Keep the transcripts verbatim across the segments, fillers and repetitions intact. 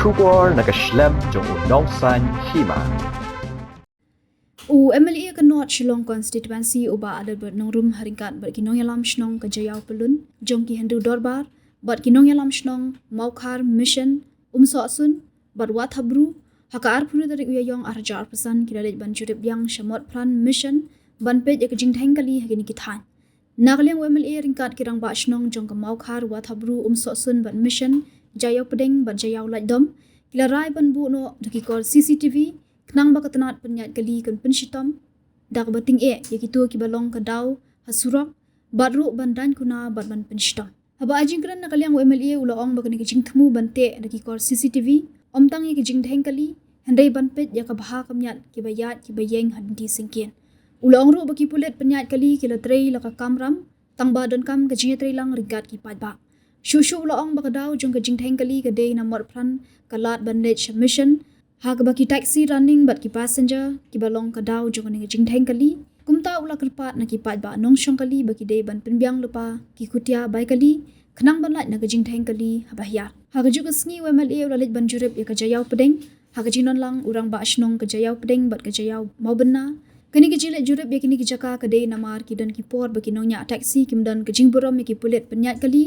Khubor na ka shlem jong u Nongsaiñ Hima. U M L A ka North Shillong Constituency u Bah Adelbert Nongrum ha ryngkat bad ki nongïalam shnong ka Jaïaw Pyllun jong ki Hindu Dorbar bad ki nongïalam shnong Mawkhar Mission, Umsohsun bad Wathabru ha ka arphew tarik u Ïaïong arhajar arphew san ki la leit ban jurip biang sha Motphran Mission ban peit ïa ka jingdheng kali ha kine ki thaiñ. Na ka liang u M L A ryngkat ki rangbah shnong jong ka Mawkhar, Wathabru, Umsohsun bad Mission, Jaïaw Pdeng bad Jaïaw Laitdom ki la rai ban buh noh da ki kor C C T V khnang ba ka tnat pynïaid kali kan pynshitom da kaba tyngeh ïa kito kiba long ka daw ha surok bad ruh ban daiñ kuna bad ban pynshitom. Haba ai jingkren na ka liang u M L A u la ong ba kane ka jingthmu ban teh da ki kor C C T V ym tang ïa ka jingdheng kali hynrei ban peit ïa ka bha ka miat kiba ïaid kiba ïeng ha lynti syngkien. U la ong ruh ba ki pulit pynïaid kali ki la trei la ka kamram tang ba donkam ka jingïatreilang ryngkat ki paidbah. Shuh shuh u la ong ba ka daw jong ka jingdheng kali ka dei na Motphran ka lad ban leit sha Mission ha kaba ki taxi running bad ki passenger kiba long ka daw jong kane ka jingdheng kali. Kumta u la kyrpad na ki paidbah nongshong kali ba ki dei ban pynbiang lypa ki khutia bai kali khnang ban lait na ka jingdheng kali haba hiar. Ha kajuh ka sngi u M L A u la leit ban jurip ïa ka Jaïaw Pdeng. Ha ka jingdon lang u rangbah shnong ka Jaïaw Pdeng bad ka Jaïaw Mawbynna. Kane ka jingleit jurip ïa kine ki jaka ka dei namar ki don ki por ba ki nongñiah taxi kim don ka jingburom ïa ki pulit pynïaid kali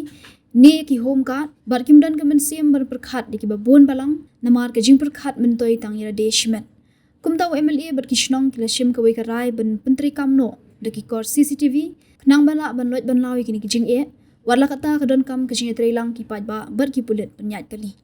ne ki home guard bad kim don ka mynsiem ban pyrkhat ïa kiba bun balang namar ka jingpyrkhat myntoi tang ïa lade shimet. Kumta u M L A bad ki shnong ki la shim kawei ka rai ban pyntreikam noh da ki kor C C T V khnang ba lah ban loit ban law ïa kine ki jingeh. Wat la katta ka donkam ka jingïatreilang ki paidbah bad ki pulit pynïaid kali.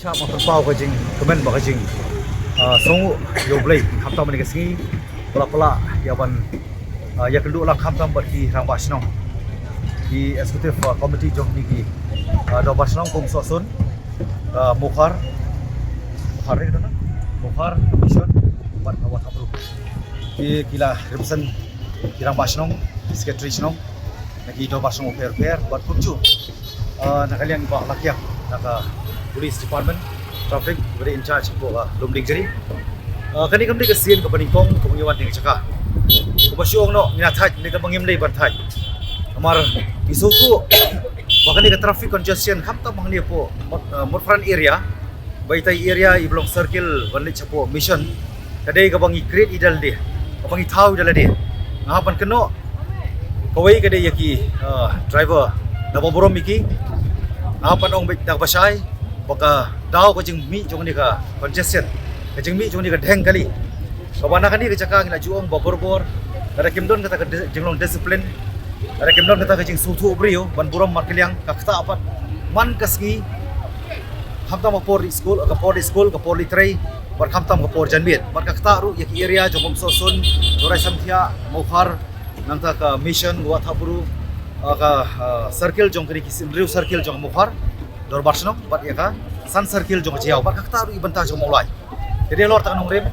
Shah ma pynpaw ka jingkmen bad ka jing, ah, sngewnguh ïa U Blei khamtam ha kane ka sngi, pala pala ïa ban, ah, ïakynduh lang khamtam bad ki rangbah shnong, ki executive, ah, committee jong kine ki, ah, dorbar shnong kum Umsohsun, ah, Mawkhar, Mawkhar, eh, kata na? Mawkhar, Mission bad Wathabru. Ki, ki la represent ki rangbah shnong, ki secretary shnong na ki dorbar shnong bapher bapher bad kumjuh, ah, na ka liang i Bah Lakiang na ka police department, traffic, ba dei in charge hapoh ka Lumdiengjri. Ah, kane kam dei ka sien kaba nyngkong kaba ngi wan ha kane ka jaka. Kumba shu ong noh, ngi la thait, ne kaba ngim dei ban thait. Namar ngi sngewthuh ba kane ka traffic congestion khamtam hangne hapoh Mot-, ah, Motphran area, ba itai area i ba long circle ban leit shapoh Mission, ka dei kaba ngi create ïa lade, kaba ngi thaw ïa lade. Nga hap ban kynnoh, kawei ka dei ïa ki, ah, driver, da ba burom ïa ki. Nga hap ban ong beit da kaba shai ba ka daw ka jingmih jong kane ka congestion, ka jingmih jong kane ka dheng kali, kaba na kane ka jaka ngi la ju ong ba borbor lada kim don kata ka di-, jinglong discipline, lada kim don kata ka jingsngewthuh briew ban burom markylliang, ka ktah pat man ka sngi, khamtam ka por leit skul, ka por leit skul, ka por leit trei, bad khamtam ka por janmiet. Bad ka ktah ruh ïa ki area jong Umsohsun, Dorai Samthiah, Mawkhar, nangta ka Mission, Wathabru, ah, ka, ah, circle jong kine ki hynriew circle jong Mawkhar dorbar shnong, bad ïa ka san circle jong ka Jaïaw, bad ka ktah ruh ïa bynta jong Mawlai. Te dei halor kata ka nongrim,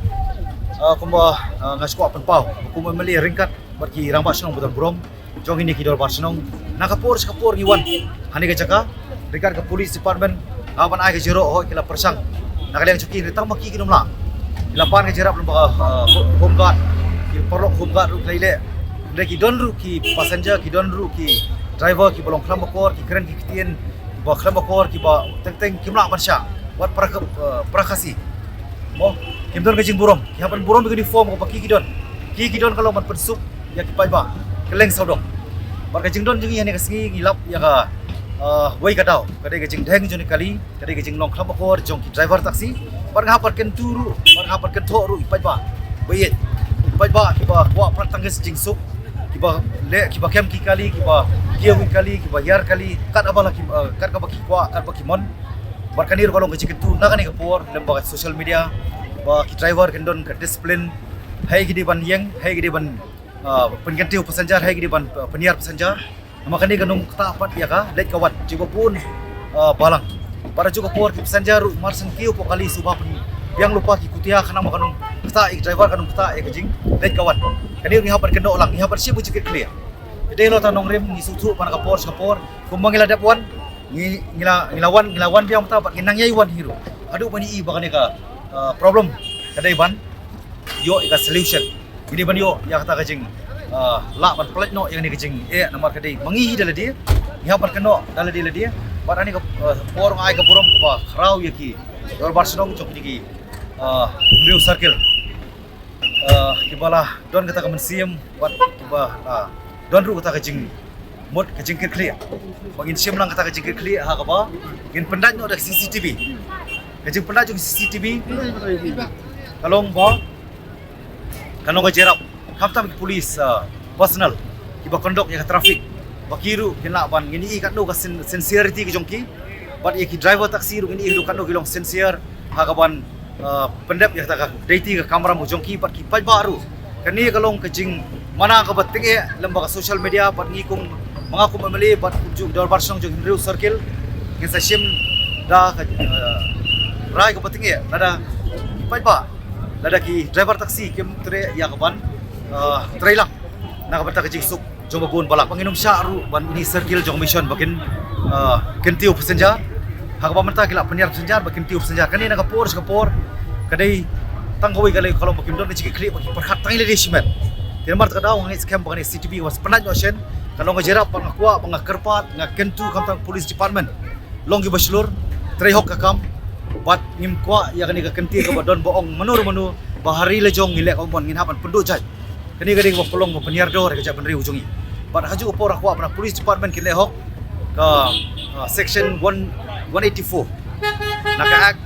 ah, kumba, ah, nga sngewkwah pynpaw kum u M L A ryngkat bad ki rangbah shnong ba don burom jong kine ki dorbar shnong, na ka por sha ka por ngi wan ha kane ka jaka ryngkat ka police department, nga ban ai ka jingïaroh, hooid ki la pyrshang na ka liang jong ki, hynrei tang ma ki kim lah. Ki la pan ka jingïarap lyngba ka, ah, home guard, ki paralok home guard ruh ki la ïaleh. Hynrei ki don ruh ki passenger, ki don ruh ki driver kiba long khlem bakor, ki kren ki ktien kiba khlem bakor, kiba teng teng kim lah ban shah wat para, ah, para Khasi. Mo, kim don ka jingburom, ki hap ban burom ïa ka uniform kaba ki ki don. Ki ki don ka long ban pynsuk ïa ki paidbah kylleng sawdong. Bad ka jingdon jong ngi ha kane ka sngi ngi lap ïa ka, ah, wei ka daw, ka dei ka jingdheng jong kane ka kali, ka dei ka jinglong khlem bakor jong ki driver taxi. Bad nga hap ban kyntu ruh, bad nga hap ban kynthoh ruh ïa ki paidbah Ba ïeit, paidbah kiba kwah pynlong tang ka jingsuk, kiba leh, kiba kem ki kali, kiba kiew ki kali, kiba hiar kali, kat kaba la ki, eh, kat kaba ki kwah, kat ba ki mon. Bad kane ruh ka long ka jingkyntu na kane ka por lem bad ka social media, ba ki driver kin don ka discipline. Hei ki dei ban ïeng, hei ki dei ban, ah, pynkyntiew passenger, hei ki dei ban, ah, pynhiar passenger. Namar kane ka nongktah pat ïa ka leit ka wan jong ba bun, ah, balang. Bad ha kajuh ka por ki passenger ruh mar shen kiew hapoh kali, shu ba pynbiang lypa ki kutia, khnang ba ka nongktah ïa ki driver, ka nongktah ïa ka jingleit ka wan. Kane ngi hap ban kynnoh lang, ngi hap ban shim ka jingkitkhlieh. Ka dei halor ta nongrim, ngi sngewthuh ba na ka por sha ka por, kumba ngi la dep wan, ngi, ngi la, ngi la wan, ngi la wan biang mynta bad ngi nang ïai wan hi ruh haduh ba ngi i ba kane ka, ah, problem ka dei ban ïoh ïa ka solution. Ngi dei ban ïoh ïa kata ka jing, ah, lah ban pynlait noh ïa kane ka jingeh, namar ka dei ma ngi hi da lade, ngi hap ban kynnoh da lade lade. Bad ha kane ka, ah, por nga ai ka burom kaba khraw ïa ki dorbar shnong jong kine ki, ah, Hynriew Circle, ah, kiba la don kata ka mynsiem, bad kiba la don ruh kata ka jingmut, ka jingkitkhlieh. Ba ngin shim lang kata ka jingkitkhlieh ha kaba ngin pyndait noh da ka C C T V. Ka jingpyndait jong ka C C T V ka long ba, ka long ka jingïarap, khamtam ki police, ah, personnel kiba conduct ïa ka traffic, ba ki ruh kin lah ban, ngin i katno ka sin-, sincerity ka jong ki. Bad ïa ki driver taxi ruh ngin i ruh katno ki long sincere ha kaban, ah, pyndep ïa kata ka duty ka kamram ka jong ki, bad ki paidbah ruh. Kane ka long ka jingmana kaba tyngeh lem bad ka social media, bad ngi kum, ma nga kum M L A bad kumjuh dorbar shnong jong Hynriew Circle, ngin sa shim da ka, ah, rai kaba tyngeh lada ki paidbah, lada ki driver taxi kim treh ïa kaban, ah, trei lang na ka bynta ka jingsuk jong ba bun balang. Ba ngin ym shah ruh ban uni circle jong mission ba kin, ah, kyntiew passenger. Ha kaba mynta ki la pynhiar passenger, ba kyntiew passenger. Kane na ka por sha ka por ka dei tang kawei ka lei, ka long ba kim don ka jingkitkhlieh, ba ki pyrkhat tang ïa lade shimet. Te namar kata ka daw nga ngeit skhem ba kane C T V wat pyndait noh shen. Ka long ka jingïarap, ba nga kwah, ba nga kyrpad, nga kyntu khamtam police department, long kiba shlur, trei hok ka kam. Bad ngim kwah ïa kane ka kyntien kaba don ba ong mano mano ba ha ri la jong ngi leh ka mon, ngin hap ban pynduh jait. Kane ka dei kaba pynlong ba pynhiar dor ïa ka jaitbynriew jong ngi. Bad ha kajuh ka por nga kwah ba na police department kin leh hok ka, ah, section one, one eighty-four na ka Act,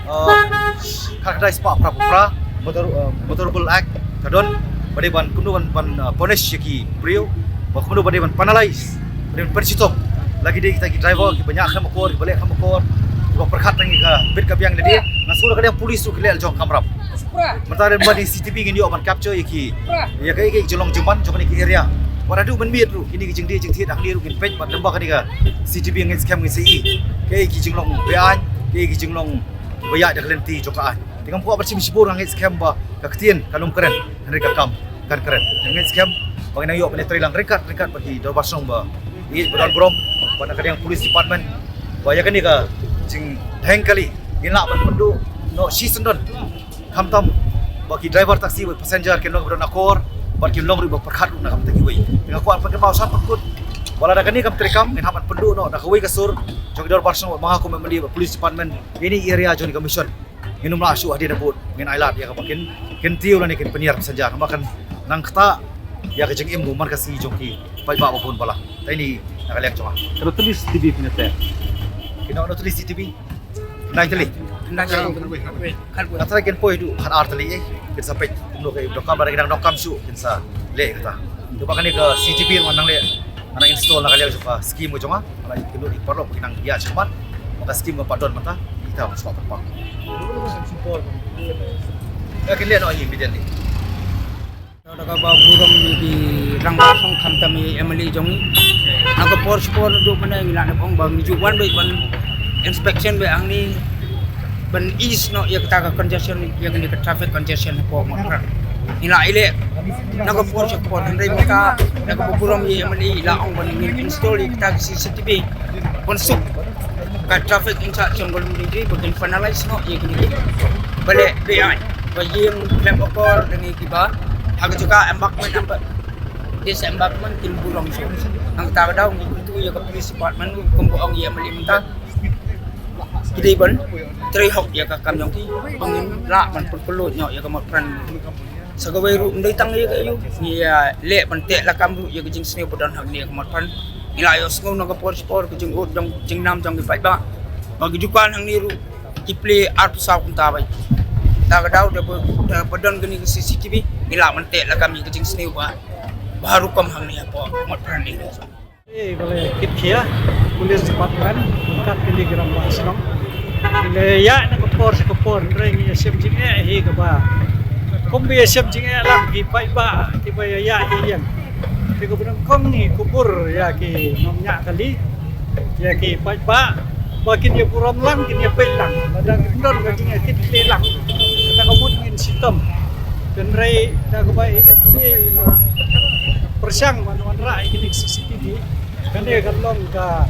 ah, khatkhyndai spah phra phew phra, motor, ah, Motor Vehicle Act, ka don ba dei ban kumno ban, ban, ah, punish ïa ki briew, ba kumno ba dei ban penalize, ba dei ban pynshitom la ki dei kita ki driver kiba ñiah khlem akor, kiba leh khlem akor, kiba pyrkhat tang ïa ka bit ka biang lade. Nga sngew ka dei police ruh ki leh la jong kamram. Mynta dei ba dei C T V ngin ïoh ban capture ïa ki, ïa kaei kaei jinglong jingman jong kane ka area. Wat haduh mynmiet ruh kine ki jingdie jingthied hangne ruh ngin peit, bad lem bad kane ka C T V ngin skhem ngin sa i kaei ki jinglong beaiñ, kaei ki jinglong ba ïaid da ka lynti jong ka aiñ. Te ngam kwah ban shim shibun, nga ngeit skhem ba ka ktien kan ym kren, hynrei ka kam kan kren. Nga ngeit skhem ba ngin nang ïoh ban ïatrei lang ryngkat ryngkat bad ki dorbar shnong ba ïeit ba don burom, bad na ka liang police department, ba ïa kane ka jingdheng kali ngin lah ban pynduh noh shisyndon. Khamtam ba ki driver taxi bad passenger kin long ba don akor, bad kin long ruh ba pyrkhat ruh na ka bynta kiwei. Te nga kwah ban pynkynmaw sha pat kut ba lada kane kam treikam, ngin hap ban pynduh noh da kawei ka sur jong ki dorbar shnong, bad ma nga kum M L A bad police department, ïa kane area jong kane ka mission. Ngin ym lah shuh hadien habud ngin ailad ïa kaba kin, kin kyntiew lane kin pynhiar passenger, namar kan nang ktah ïa ka jingim bad man ka sngi jong ki paidbah ba bun balang. Te ine na ka liang jong nga. Katno tylli C C T V phi ïa teh? Ki nang katno tylli C C T V? Nine tylli. Nine tylli. Nga tharai kin poi haduh khatar tylli, eh. Kin sa peit kumno, ka donkam, lada ki dang donkam shuh kin sa leh kata. Te ba kane ka C C T V nga nang leh, nga nang install na ka liang jong ka scheme ka jong nga. Nga la ïakynduh ïa ki paralok ba ki nang ïa shakhmat. Ba ka scheme ka pat don mynta, kita ba shuwa pynpaw. Ïa, kin leh noh hi immediately. Da kaba burom ïa ki rangbah shnong khamtam ïa ki M L A jong ngi. Na ka por sha ka por haduh mynne ngi la dep ong ba ngi ju wan beit ban inspection beit hangne, ban ease noh ïa kata ka congestion, ïa kane ka traffic congestion hapoh Motphran. Ngi la ïaleh na ka por sha ka por, hynrei mynta da kaba burom ïa ki M L A la ong ban ngin install ïa kata ka C C T V ban suk ka traffic in sa jong ka Lumdiengjri, ba kin finalize noh ïa kine kiba leh beaiñ, ba ïeng khlem akor, da kine kiba ha ka jaka embankment, embank-, disembankment kin burom shuh. Nangta ka daw ngi kyntu ïa ka police department, kumba ong ïa M L A mynta, ki dei ban trei hok ïa ka kam jong ki, ba ngin lah ban pynkylla noh ïa ka Motphran. Sa kawei ruh, ym dei tang ïa ka aïu, ngi ïaleh ban teh lakam ruh ïa ka jingsniew ba don hangne ha ka Motphran. Ngi la ïohsngew na ka por sha ka por ka jingud jong, jingnam jong ki paidbah ba ki dukan hangne ruh ki plie arphew saw kynta beit. Ta ka daw da ba, da ba don kane ka C C T V, ngi lah ban teh lada ka mih ka jingsniew ba, ba rukom hangne hapoh Motphran area. Eh, ba la kit khia, Police Department, ryngkat kine ki rangbah shnong. Ki la ïaid na ka por sha ka por, hynrei ngi ïashem jingeh hi kaba, kumba ïashem jingeh lang ki paidbah kiba ïaid ïa ïeng. Te kaba nyngkong ngi kubur ïa ki nongñiah kali, ïa ki paidbah, ba kin ïa burom lang, kin ïa peit lang. Lada kin don ka jingïakit khlieh lang, kata ka mut ngin shitom. Hynrei da kaba ïa pyrshang ban wanrah ïa kine ki C C T V, kane kan long ka,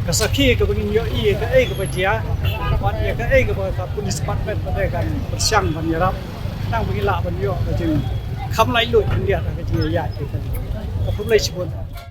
ka sakhi kaba ngin ïohi ïa kaei kaba jia, bad ïa kaei kaba ka Police Department pat kan pyrshang ban ïarap, khnang ba ngin lah ban ïoh ka jingkham laitluid khyndiat ha ka jingïaid ïa kane. Khublei shibun.